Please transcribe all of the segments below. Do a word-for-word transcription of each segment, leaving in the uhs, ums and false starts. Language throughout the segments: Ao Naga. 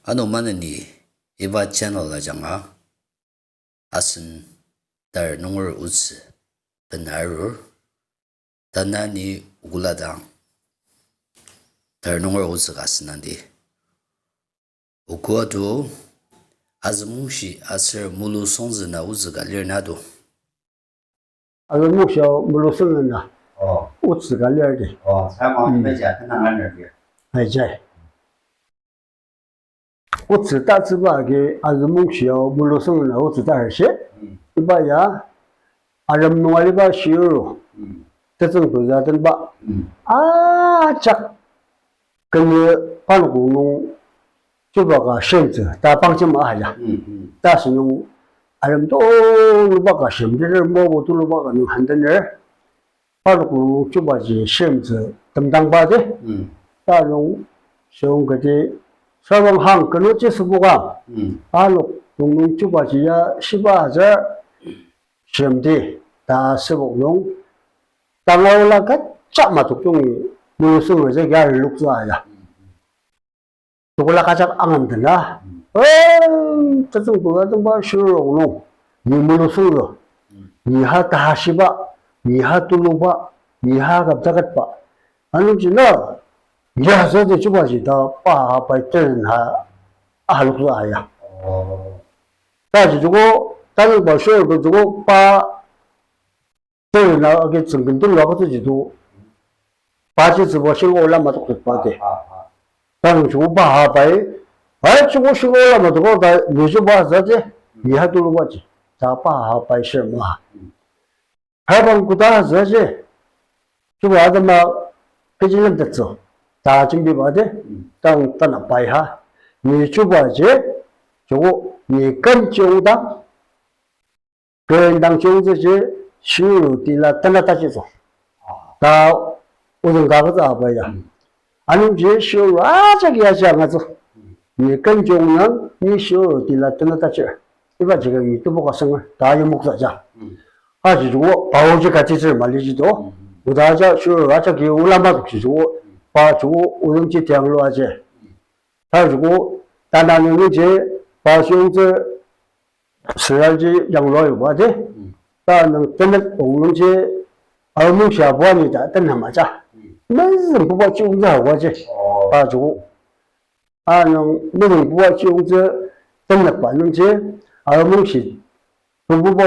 Ano maneni iba channel ajanga asen tar nunger otsü bena arur, tanü ni ola dang tar nunger otsü ka asüngdangdi. Ogo atu azü mungshi aser mulu songzü na otsü ka lir na do. Azü mungshi ao mulu songzü na otsü ka lir di. Aijai. Otsü tatsüba agi azü mungshi ao mulu songzü na otsü ta arshi. Iba ya arem nung aliba shiru. Tetsüng pezü atenba. Ajak kenü parnok nung chuba ka shimtsü ta pangjem ahaja. Ta asünung arem tuluba ka shimtsü, mobo tuluba ka nung handener. Parnok nung chubaji shimtsü temdangba di. Ta nung shiyong kati sabang hang kenüji sübuka. Parnok nung chubaji ya shiba ajar shimdi ta sübok nung tangaola kaja matok jungi mulu songzü ya luktsü aja. Tokola kajak angan dena. Tetsüng pezü atenba shirurok nung ni mulu songzü, ni ha ta shiba, ni ha tuluba, ni ha kaptakatba. Anungji na, ya sa de chubaji ta pa ha pai teren ha ahaloktsü aya. Taji joko, tanüba shirurok joko pa teren agi tsüngken tulu agütsüji do. Paji tsübo shingo ola matok tokba de. Tang joko pa ha pai, ai joko shingo ola matok ta ni chuba sa de, ni ha tulubaji ta pa ha pai shir ma. Habang koda sa ji, chuba atema kechi lemtettsü ta jembiba de. Tang tanü pai ha ni chubaji, joko ni ken jungdang Kü indang chiyungtsüji shiru tila tenla tajitsü. Ta ozüng kaket aba ya. Anungji shiru ajak ya ja angatsü. Ni ken chiyungyang ni shiru tila tenla tajir. Iba jika ni tebu ka sünger ta yimoktsü ja. Aji joko paoji kachitsür maliji do. Oda ja shiru ajak ya ola matok ji joko. Pa joko ozüngji tiang lua ji. Ta joko tanü nungji pa chiyungtsü süralji yanglua yuba de. Ta nung tenet onglungji armung shia buani ta tenham aja. Mezüng buba chiyungtsü hawa ji. Pa joko. Anung mezüng buba chiyungtsü tenetba nungji armung shi tububa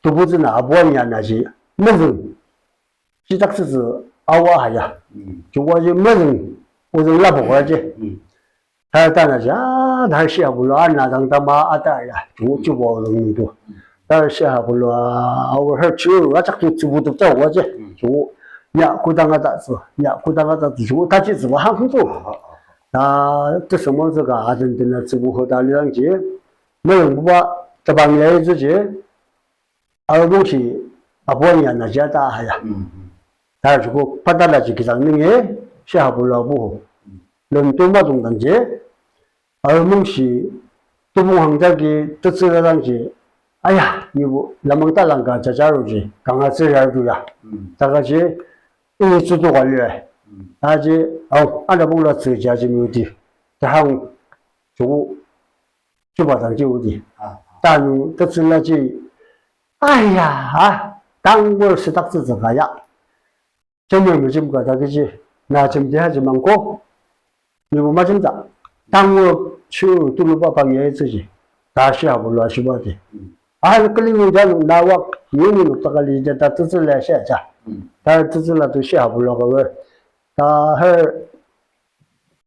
tubutsü na abuani anaji mezüng shitaktsütsü awa haya. Joko ji mezüng ozüng lapoka ji. Tar tanaji, a, tar shi abulu ana dang tama ata ya, joko chuba ozüng nungto. Tar shi abulu a, aor her chu, ajak tu chubu tup ta wa ji. Joko, nya kudang ata tsü, nya kudang ata tsü, joko taji tsüba hang to. Ta, tesüngmang tsü ka, aden dena tsübu ho ta liang ji. Meyong buba, tebang ya ji ji. Armung shi abuani anaji ta haya. Tar joko patala ji kidang nungi shi abulu abu. Lem tuma dong dang ji. Armung shi tebong hang jagi tetsüla dang ji. Aya, nibo lemang talang ka jajaru ji. Kanga tsüra du ya. Ta ka ji, ini tsutu ka lue. Ta ji, au, ana bongla tsü ja ji miudi. Ta hang joko chuba dang ji udi. Ta nung tetsüla ji, aya, a, tangur sedak tsütsü ka ya. Jemer mejim ka ta kechi, na jemdi ha jemang ko. Nibo majemda. Tangur chu tuluba pang ya itsü ji. Ta shi abulu ashiba di. A, keling nung ja nung na wak, ni ni nuk ta ka li ja ta tetsüla shi ja. Ta tetsüla tu shi abulu ka we. Ta her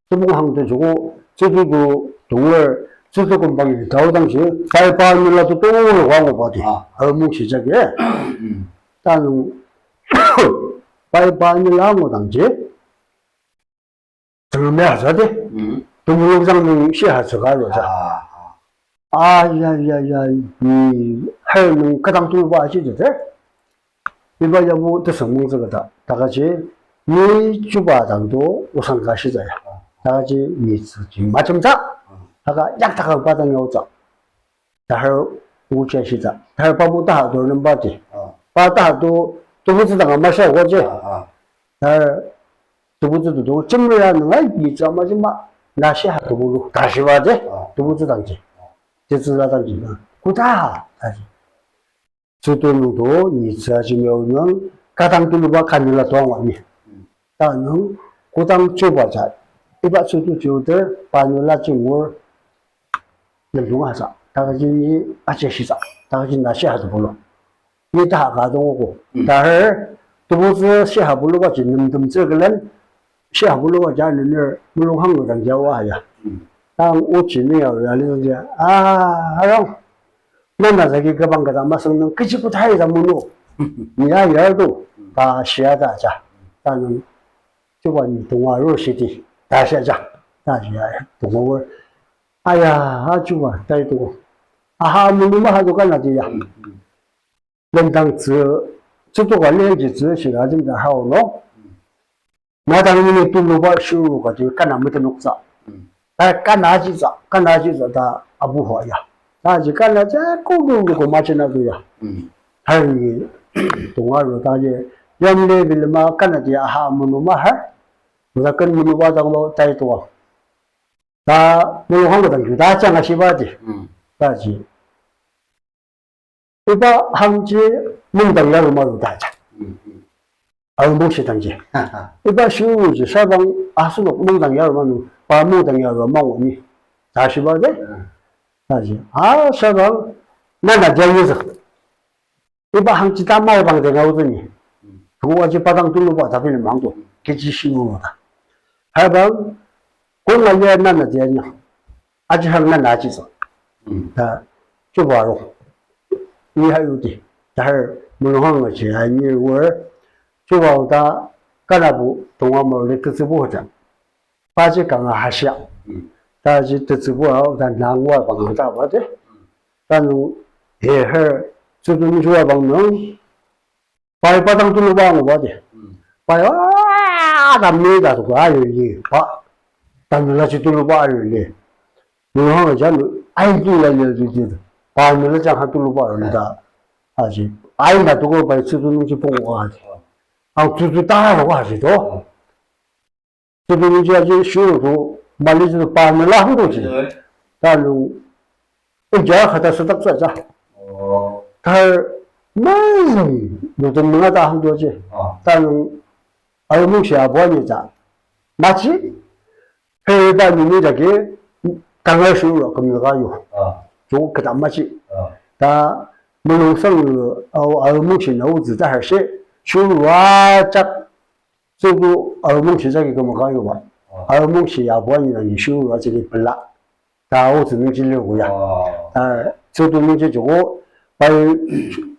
tebong hang to joko, tsütu to tonger, tsütu kumbang yi tao dang shi, pai pa nila to tonger wa ngo pa di. Armung shi jagi. Ta nung, pai pa nila ngo dang ji. Tsüngme haza de. Temulung zang nung shi haza ka lo ja. A, ya, ya, ya, ni, her nung kadang tuluba ji de. Iba yabo tesüngmang tsü kata, ta ka ji, ni chuba dang to osang ka shitsü ya. Ta ka ji, ni tsü ji majemtsü. Ta ka yak ta ka pa dang yao tsü. Ta her oja shitsü. Ta her pabu ta ha dur nemba ji. Pa ta ha to, tubutsü dang ama sha wa ji. Ta her tubutsü tu to, jemri ya nung ai, ni tsü ama jemba. Na shi ha tebulu, ta shiba de, tebutsü dangji. Tetsüla dangji na. Koda ha, ta shi. Tsütu nungdo, ni tsü aji meo nung, kadang tuluba kanula tuang wa ni. Ta nung, kodang chuba ja, iba tsütu chuter, panula chimur, lendong aja. Ta kaji ni aja shisa, ta kaji na shi ha tebulu. Ni ta ha ka dong ogo. Ta her, tebutsü shi ha buluba ji nem tem tsü kelen, shi ha buluba ja niner mulung hang dang ja wa ya. Tang ochi ni ya ya li ja. Ah, arang. Nana zagi kebang kata masang nung kechi kutai ta munu. Ni ya ya do. Ta shia ta ja. Ta nung. Chuba ni tonga ro shiti. Ta shia ja. Ta shia tonga ro. Aya, a chuba, tai tonga. Aha, munu maha do kana ti ya. Lendang tsü, tsütoka lenji tsü shira jemja hao no. Nadang nini tuluba shuru ka ti kana metenoktsü. Ta kana ajitsü, kana ajitsü ta abu hua ya. Ta ji kana ja kudu kudu ko machina tu ya. Hari tonga ro ta ji yamle bilema kana ti aha munu maha. Muda ken munu ba dang lo tai tonga. Ta mulu hang dang ju ta changa shiba di. Ta ji. Iba hangji mungdang yaruma ru ta ja. Aru mungshi dangji. Iba shiuji sabang asenok mungdang yaruma nu, pa mungdang yaruma mangu ni. Ta shiba de. Ta ji. A sabang, nana jang yuzi. Iba hangji ta mai bang de ngau zini. Tuwa ji padang tuluba ta bini mangto. Kechi shiu ta. Habang, kong alia nana dia nya. Aji hang nana aji sa. Ta, chuba ro. Ni ha yuti. Ta har, mulung hang aji, a ni wor. Chuba ta, kana bu, tonga mo le tetsübu ta. Paji kanga hashia. Ta ji tetsübu a, ta nangwa bang ta ba de. Ta nung, he her, tsütu ni chuba bang nung. Pai padang tuluba nguba de. Pai a, ta me ta tuka ayo li, pa. Ta nula ji tuluba ayo li. Nula hang ja nu, ai tu la li ji ji. Pa nula jang ha tuluba ayo li ta. Aji, ai na tuko pai tsütu nung ji pong wa ji. Ang tsütu ta ro wa ji to. Tsütu nungji aji shuru tu, mali ji tu pa nula hang tu ji. Ta nung, inja kata setak sa ja. Tar, mezem, lutem nunga ta hang tu ji. Ta nung, ayo mungshi abuani ja. Machi, hei ba nini jagi, kanga shuru kemnaka yu. Jo kata machi. Ta, mulung sang yu, au, ayo mungshi na uzi ta harshe, shuru ajak, Tsübu arumung shijagi kümaka yuba. Arumung shi abuani nangji shuru ajagi pela. Ta otsü nungji liu ya. Ta tsübu nungji joko pai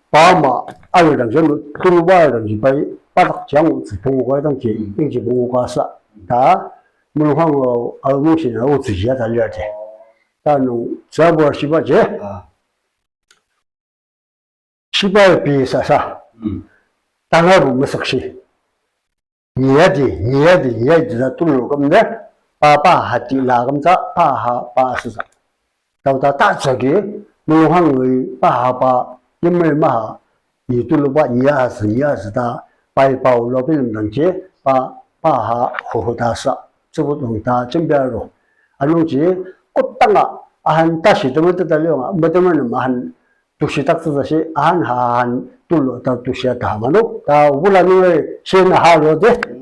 pama arudang jenu tuluba arudang ji pai patak jang otsü pungu ka dang ji, nungji pungu ka sa. Ta mulung hang arumung shi na otsü jia ta lir te. Ta nung tsübu arshiba je. Shibai pei sasa. Tangar bu mesükshi. Niyadi, niyadi, niyadi ta tulu kümde. Pa, pa hati la kümsa, pa ha, pa asüsa. Tauta ta tsagi, mulung hangwi, pa ha, pa, yimri maha, ni tuluba, niya asü, niya asü ta, pai pao lo bilemdangji, pa, pa ha, hu hu ta sa. Tsübu nung ta, jembiaro. Anungji, kotanga, ahan tashi, temer teta lionga, metemer nem ahan, tushi taktsü tashi, ahan ha ahan tulu ta tushi ta manu, ta obula nungi shi na ha lo de.